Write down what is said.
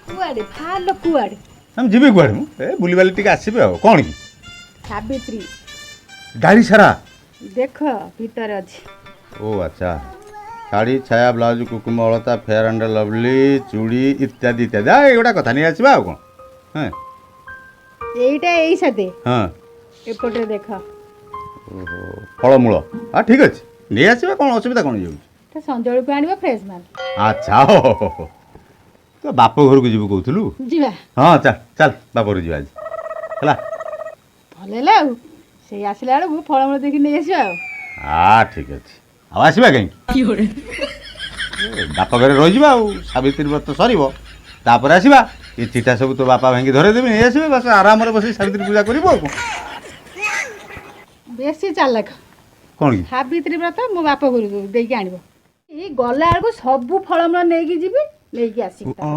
କୁଆଡ଼େ ବାହାରିଲ କୁଆଡ଼େ? ଆମେ ଯିବି କୁଆଡ଼େ ମୁଁ? ଏ ବୁଲିବାଲି ଟିକେ ଆସିବେ ଆଉ କ'ଣ କି? ସାବିତ୍ରୀ। ଗାଡ଼ି ସାରା। ଦେଖ, ଭିତରେ ଅଛି। ଓ ଆଚ୍ଛା, ଶାଢ଼ୀ, ଛାୟା, ବ୍ଲାଉଜ, କୁକୁମ, ଅଳତା, ଫେୟାର ଆଣ୍ଡ ଲଭଲି, ଚୁଡ଼ି ଇତ୍ୟାଦି ଇତ୍ୟାଦି। ଏଗୁଡ଼ା କଥା ନେଇ ଆସିବା ଆଉ କ'ଣ? ହଁ। ଏଇଟା ଏଇ ସାଥେ। ଏପଟରେ ଦେଖ। ଓହୋ, ଫଳମୂଳ। ହଁ, ଠିକ୍ ଅଛି, ନେଇ ଆସିବା। କ'ଣ ଅସୁବିଧା କ'ଣ ହେଇଯାଉଛି? ତ ସଞ୍ଜବେଳକୁ ଆଣିବ ଫ୍ରେଶ୍ ମାଲ। ଆଚ୍ଛା, ହଉ ହଉ ହଉ। ତୋ ବାପ ଘରକୁ ଯିବୁ କହୁଥିଲୁ? ଯିବା। ହଁ, ଚାଲ ଚାଲ, ବାପ ଘରକୁ ଯିବା ଆଜି, ହେଲା? ଭଲ ହେଲା, ଆଉ ସେଇ ଆସିଲା ବେଳକୁ ଫଳମୂଳ ଦେଖି ନେଇ ଆସିବା ଆଉ। ଠିକ୍ ଅଛି। ଆଉ ଆସିବା କାହିଁକି? ଏ, ବାପ ଘରେ ରହିଯିବା ଆଉ ସାବିତ୍ରୀ ବ୍ରତ ସରିବ, ତାପରେ ଆସିବା। ଏ ଚିଠା ସବୁ ତୋ ବାପା ଭାଇଙ୍କି ଧରେଇଦେବି, ନେଇ ଆସିବେ। ବାସ୍, ଆରାମରେ ବସି ସାବିତ୍ରୀ ପୂଜା କରିବୁ ଆଉ କ'ଣ। ବେଶୀ ଚାଲାକ। କ'ଣ କି? ସାବିତ୍ରୀ ବ୍ରତ ମୋ ବାପ ଘରକୁ ଦେଇକି ଆଣିବ। ଏଇ ଗଲା ବେଳକୁ ସବୁ ଫଳମୂଳ ନେଇକି ଯିବି, ନେଇକି ଆସିବି ତାପରେ।